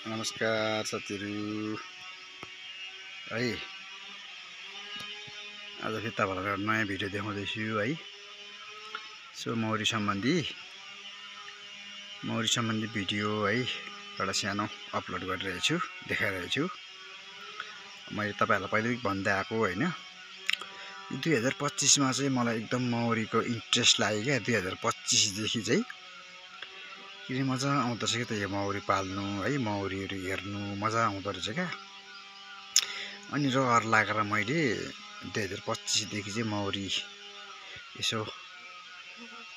नमस्कार साथीहरु है। आज फेरि तपाईहरुलाई एउटा नयाँ भिडियो देखाउँदैछु है। सो मौरी सम्बन्धी भिडियो है एउटा सानो अपलोड गरिरहेको छु, देखाइरहेको छु। मैले तपाईहरुलाई पहिल्यै भन्दै आएको हैन, 2025 मा चाहिँ मलाई एकदम मौरीको इन्ट्रेस्ट लाग्यो क्या। 2025 देखि चाहिँ किन मजा आउँदो रहेछ के त यो मौरी पाल्नु है, मौरीहरु हेर्नु मजा आउँदो रहेछ क्या। अनि रहर लागेर मैले 2025 देखि चाहिँ मौरी यसो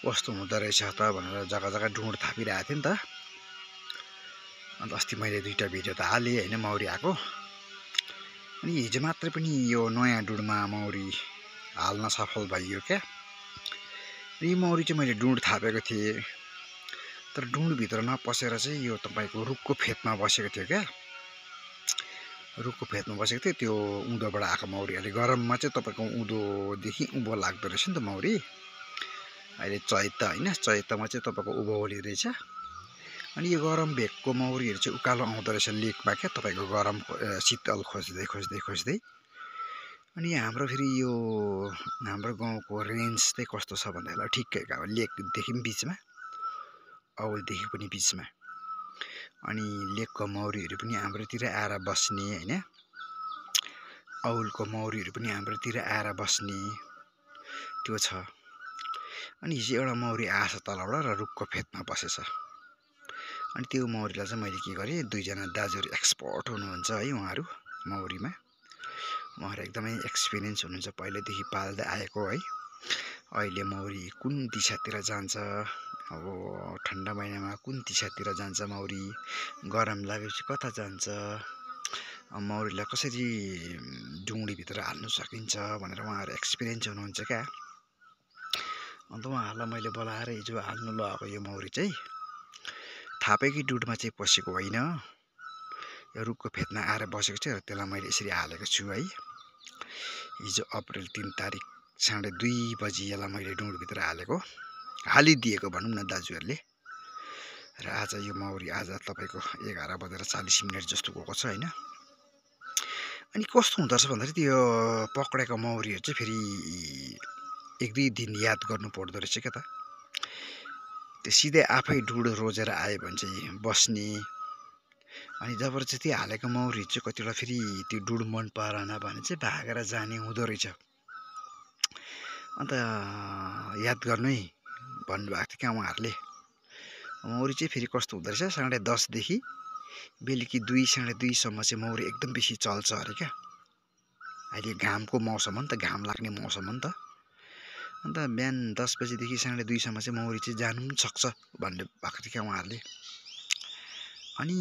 कस्तो हुँदो रहेछ त भनेर जग्गा जग्गा ढुँड थापिरहेको थिएँ नि त। अन्त अस्ति मैले दुईटा भिडियो त हालेँ हैन मौरी आएको। अनि हिजो मात्रै पनि यो नयाँ ढुँडमा मौरी हाल्न सफल भइयो क्या। यो मौरी चाहिँ मैले ढुँड थापेको थिएँ, तर ढुँड भित्र नपसेर चाहिँ यो तपाईको रुखको फेदमा बसेको थियो क्या। रुखको फेदमा बसेको थियो त्यो उँधोबाट आएको मौरी। अहिले गरममा चाहिँ तपाईको उँधोदेखि उँभो लाग्दो रहेछ नि त मौरी। अहिले चैत हैन, चैतमा चाहिँ तपाईको उभौली रहेछ। अनि यो गरम भेगको मौरीहरु चाहिँ उकालो आउँदो रहेछ लेकमा क्या, तपाईको गरम शीतल खोज्दै खोज्दै खोज्दै। अनि हाम्रो फेरि यो हाम्रो गाउँको रेन्ज चाहिँ कस्तो छ भन्दाखेरि ठिक्कैको अब लेकदेखि बीचमा, औलदेखि पनि बीचमा। अनि लेकको मौरीहरु पनि हाम्रोतिर आएर बस्ने हैन, औलको मौरीहरु पनि हाम्रोतिर आएर बस्ने त्यो छ। अनि हिजो एउटा मौरी आएछ तलबाट र रुखको फेदमा बसेछ। अनि त्यो मौरीलाई चाहिँ मैले के गरेँ, दुईजना दाजुहरु एक्सपर्ट हुनुहुन्छ है उहाँहरु मौरीमा। उहाँहरु एकदमै एक्सपिरियन्स हुनुहुन्छ, पहिलेदेखि पाल्दै आएको है। अहिले मौरी कुन दिशातिर जान्छ, अब ठन्डा महिनामा कुन दिशातिर जान्छ मौरी, गरम लागेपछि कता जान्छ, मौरीलाई कसरी ढुँडीभित्र हाल्नु सकिन्छ भनेर उहाँहरु एक्सपिरियन्स हुनुहुन्छ क्या। अन्त उहाँहरुलाई मैले बोलाएर हिजो हाल्नु लगेको यो मौरी चाहिँ थापेकै ढुँडमा चाहिँ पसेको होइन, यो रुखको फेदमा आएर बसेको छ र त्यसलाई मैले यसरी हालेको छु है। हिजो अप्रिल 3 तारिक 2:30 बजी यसलाई मैले ढुँडभित्र हालेको, हालिदिएको भनौँ न दाजुहरुले। र आज यो मौरी आज तपाईको 11:40 जस्तो गएको छ हैन। अनि कस्तो हुँदो रहेछ भन्दाखेरि त्यो पक्रेको मौरीहरु चाहिँ फेरि 1-2 दिन याद गर्नु पर्दो रहेछ क्या त। त्यो सिधै आफै ढुँड रोजेर आयो भने चाहिँ बस्ने। अनि जबरजस्ती हालेको मौरी चाहिँ कतिवटा फेरि त्यो ढुँड मन परेन भने चाहिँ भागेर जाने हुँदो रहेछ। अन्त याद गर्नु है भन्नुभएको थियो क्या उहाँहरुले। मौरी चाहिँ फेरि कस्तो हुँदो रहेछ, 10:30 देखि बेलुकी 2-2:30 सम्म चाहिँ मौरी एकदम बेसी चल्छ अरे क्या। अहिले घामको मौसम हो नि त, घाम लाग्ने मौसम हो नि त। अन्त बिहान 10 बजेदेखि 2:30 सम्म चाहिँ मौरी चाहिँ जानु पनि सक्छ भन्ने भएको थियो क्या उहाँहरुले। अनि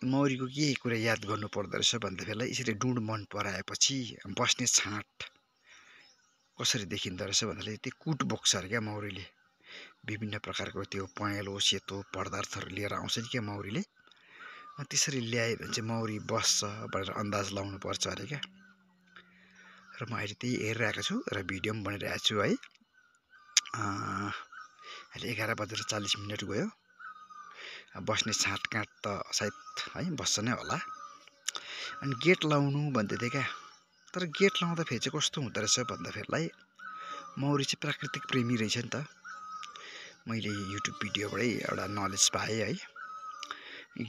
मौरीको के कुरा याद गर्नु पर्दो रहेछ भन्दाखेरिलाई यसरी ढुँड मन पराएपछि बस्ने छाँट कसरी देखिँदो रहेछ भन्दाखेरि त्यो कुट बोक्छ अरे क्या मौरीले। विभिन्न प्रकारको त्यो पहेँलो सेतो पदार्थहरु लिएर आउँछ नि क्या मौरीले। त्यसरी ल्यायो भने चाहिँ मौरी बस्छ भनेर अन्दाज लाउनु पर्छ अरे क्या। र म अहिले त्यही हेरिरहेको छु र भिडियो पनि बनाइरहेको छु है। अहिले 11:40 गयो। बस्ने छाँटकाँट त सायद है बस्छ नै होला। अनि गेट लाउनु भन्दै थिए क्या। तर गेट लाउँदा फेरि चाहिँ कस्तो हुँदो रहेछ भन्दाखेरिलाई मौरी चाहिँ प्राकृतिक प्रेमी रहेछ नि त। मैले युट्युब भिडियोबाटै एउटा नलेज पाएँ है।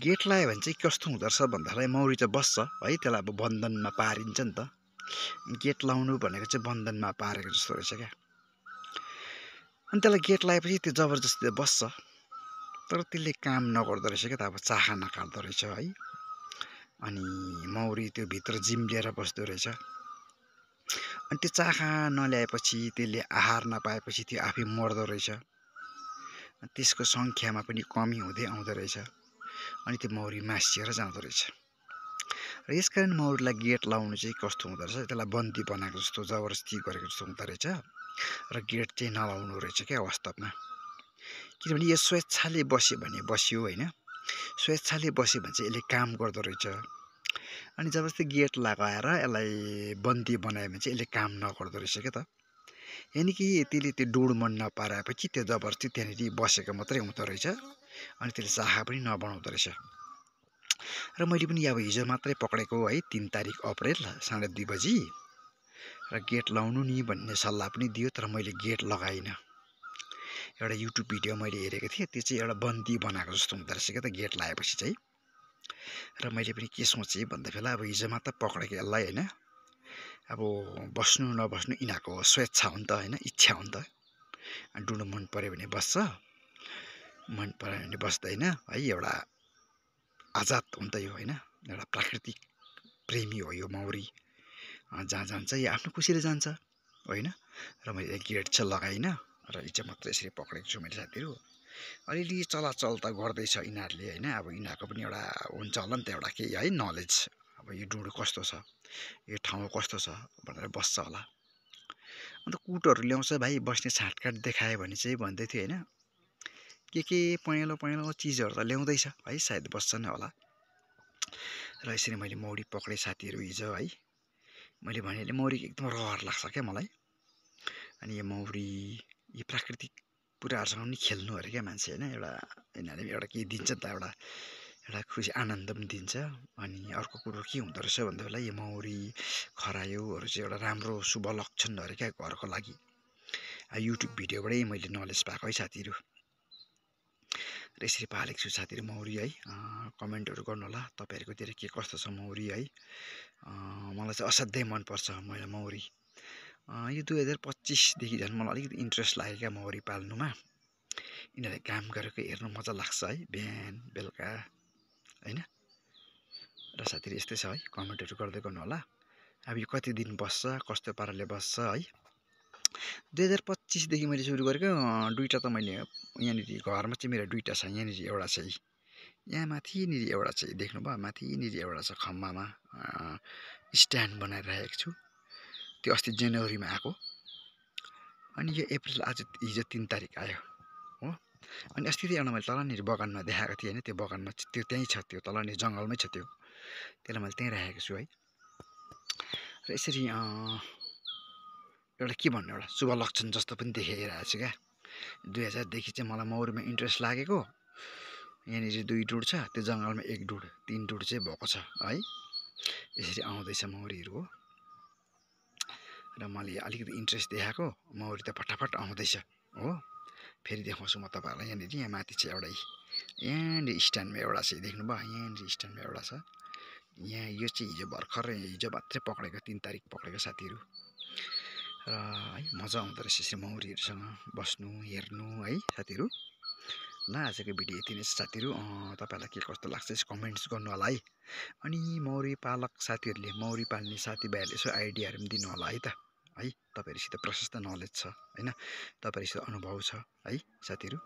गेट लायो भने चाहिँ कस्तो हुँदो रहेछ भन्दाखेरिलाई मौरी चाहिँ बस्छ है, त्यसलाई अब बन्धनमा पारिन्छ नि त। गेट लाउनु भनेको चाहिँ बन्धनमा पारेको जस्तो रहेछ क्या। अनि त्यसलाई गेट लगाएपछि त्यो जबरजस्ती बस्छ, तर त्यसले काम नगर्दो रहेछ क्या त, अब चाखा नकाट्दो रहेछ है। अनि मौरी त्यो भित्र जिम लिएर बस्दो रहेछ। अनि त्यो चाखा नल्याएपछि, त्यसले आहार नपाएपछि त्यो आफै मर्दो रहेछ। त्यसको सङ्ख्यामा पनि कमी हुँदै आउँदो रहेछ। अनि त्यो मौरी मासिएर जाँदो रहेछ। र यसकारण मौरीलाई गेट लाउनु चाहिँ कस्तो हुँदो रहेछ, त्यसलाई बन्दी बनाएको जस्तो जबरजस्ती गरेको जस्तो हुँदो रहेछ। र गेट चाहिँ नलाउनु रहेछ क्या वास्तवमा। किनभने यो स्वेच्छाले बस्यो भने बस्यो हैन, स्वेच्छाले बस्यो भने चाहिँ यसले काम गर्दो रहेछ। अनि जबरजस्ती गेट लगाएर यसलाई बन्दी बनायो भने चाहिँ यसले काम नगर्दो रहेछ क्या त। यानि कि त्यसले त्यो ढुँड मन नपराएपछि त्यो जबरजस्ती त्यहाँनिर बसेको मात्रै हुँदो रहेछ। अनि त्यसले चाखा पनि नबनाउँदो रहेछ। र मैले पनि अब हिजो मात्रै पक्रेको है 3 तारिक अप्रेल 2:30 बजी र गेट लाउनु नि भन्ने सल्लाह पनि दियो तर मैले गेट लगाइनँ। एउटा युट्युब भिडियो मैले हेरेको थिएँ त्यो चाहिँ एउटा बन्दी बनाएको जस्तो हुँदो रहेछ क्या त गेट लगाएपछि चाहिँ। र मैले पनि के सोचेँ भन्दा फेला अब हिजो मात्र पक्रेको यसलाई होइन, अब बस्नु नबस्नु यिनीहरूको स्वेच्छा हो नि त होइन, इच्छा हो नि त। डुँडो मन पऱ्यो भने बस्छ, मन पऱ्यो भने बस्दैन है। एउटा आजाद हो नि त यो होइन, एउटा प्राकृतिक प्रेमी हो यो मौरी। जहाँ जान्छ यो आफ्नो खुसीले जान्छ होइन। र मैले गेट चाहिँ लगाइनँ र हिजो मात्र यसरी पक्रेको छु मैले साथीहरू। अलिअलि चलाचल त गर्दैछ यिनीहरूले होइन, अब यिनीहरूको पनि एउटा हुन्छ होला नि त एउटा केही है नलेज, अब यो डुँडो कस्तो छ, यो ठाउँ कस्तो छ भनेर बस्छ होला। अन्त कुटहरू ल्याउँछ भाइ, बस्ने छाँटकाट देखायो भने चाहिँ भन्दै थियो होइन, के पहेँलो पहेँलो चिजहरू त ल्याउँदैछ है, सायद बस्छ नै होला। र यसरी मैले मौरी पक्रेँ साथीहरू हिजो है। मैले भने मौरी एकदम रहर लाग्छ क्या मलाई। अनि यो मौरी यो प्राकृतिक कुराहरूसँग पनि खेल्नु अरे क्या मान्छे होइन, एउटा यिनीहरूले एउटा केही दिन्छ नि त, एउटा खुसी आनन्द पनि दिन्छ। अनि अर्को कुरो के हुँदो रहेछ भन्दा बेला यो मौरी खरायोहरू चाहिँ एउटा राम्रो शुभ लक्षण अरे क्या घरको लागि। युट्युब भिडियोबाटै मैले नलेज पाएको है साथीहरू। र यसरी पालेको छु साथीहरू मौरी है। कमेन्टहरू गर्नु होला तपाईँहरूकोतिर के कस्तो छ मौरी है। मलाई चाहिँ असाध्यै मनपर्छ मैले मौरी। यो 2025देखि झन् मलाई अलिकति इन्ट्रेस्ट लाग्यो क्या मौरी पाल्नुमा। यिनीहरूले काम गरेको हेर्नु मजा लाग्छ है, बिहान बेलुका होइन। र साथीहरू यस्तै छ है, कमेन्टहरू गर्दै गर्नु होला। अब यो कति दिन बस्छ, कस्तो पाराले बस्छ है। 2025देखि मैले सुरु गरेको, दुईवटा त मैले यहाँनिर घरमा चाहिँ मेरो दुईवटा छ। यहाँनिर एउटा चाहिँ यहाँ माथिनिर एउटा चाहिँ देख्नुभयो, माथिनिर एउटा छ खम्बामा स्ट्यान्ड बनाएर राखेको छु। त्यो अस्ति जनवरीमा आएको। अनि यो अप्रिल आज हिजो 3 तारिक आयो हो। अनि अस्ति चाहिँ एउटा मैले तलनिर बगानमा देखाएको थिएँ होइन, त्यो बगानमा त्यो त्यहीँ छ, त्यो तलनिर जङ्गलमै छ, त्यसलाई मैले त्यहीँ राखेको छु है। र यसरी एउटा के भन्नु, एउटा शुभ लक्षण जस्तो पनि देखिरहेको छु क्या। 2000देखि चाहिँ मलाई मौरीमा इन्ट्रेस्ट लागेको। यहाँनिर 2 डुड छ, त्यो जङ्गलमा 1 डुड, 3 डुड चाहिँ भएको छ है। यसरी आउँदैछ मौरीहरू हो। र मैले अलिकति इन्ट्रेस्ट देखाएको, मौरी त फटाफट आउँदैछ हो। फेरि देखाउँछु म तपाईँहरूलाई। यहाँनिर यहाँ माथि चाहिँ एउटा यहाँनिर स्ट्यान्डमा एउटा चाहिँ देख्नुभयो, यहाँनिर स्ट्यान्डमा एउटा छ। यहाँ यो चाहिँ हिजो भर्खर हिजो मात्रै पक्रेको, 3 तारिक पक्रेको साथीहरू। र है मजा आउँदो रहेछ यसरी मौरीहरूसँग बस्नु हेर्नु है साथीहरू। ल आजको भिडियो यति नै छ साथीहरू। तपाईँहरूलाई के कस्तो लाग्छ यसो कमेन्ट्स गर्नु होला है। अनि मौरी पालक साथीहरूले, मौरी पाल्ने साथीभाइहरूले यसो आइडियाहरू पनि दिनु होला है त है। तपाईँहरूसित प्रशस्त नलेज छ होइन, तपाईँहरूसित अनुभव छ है साथीहरू।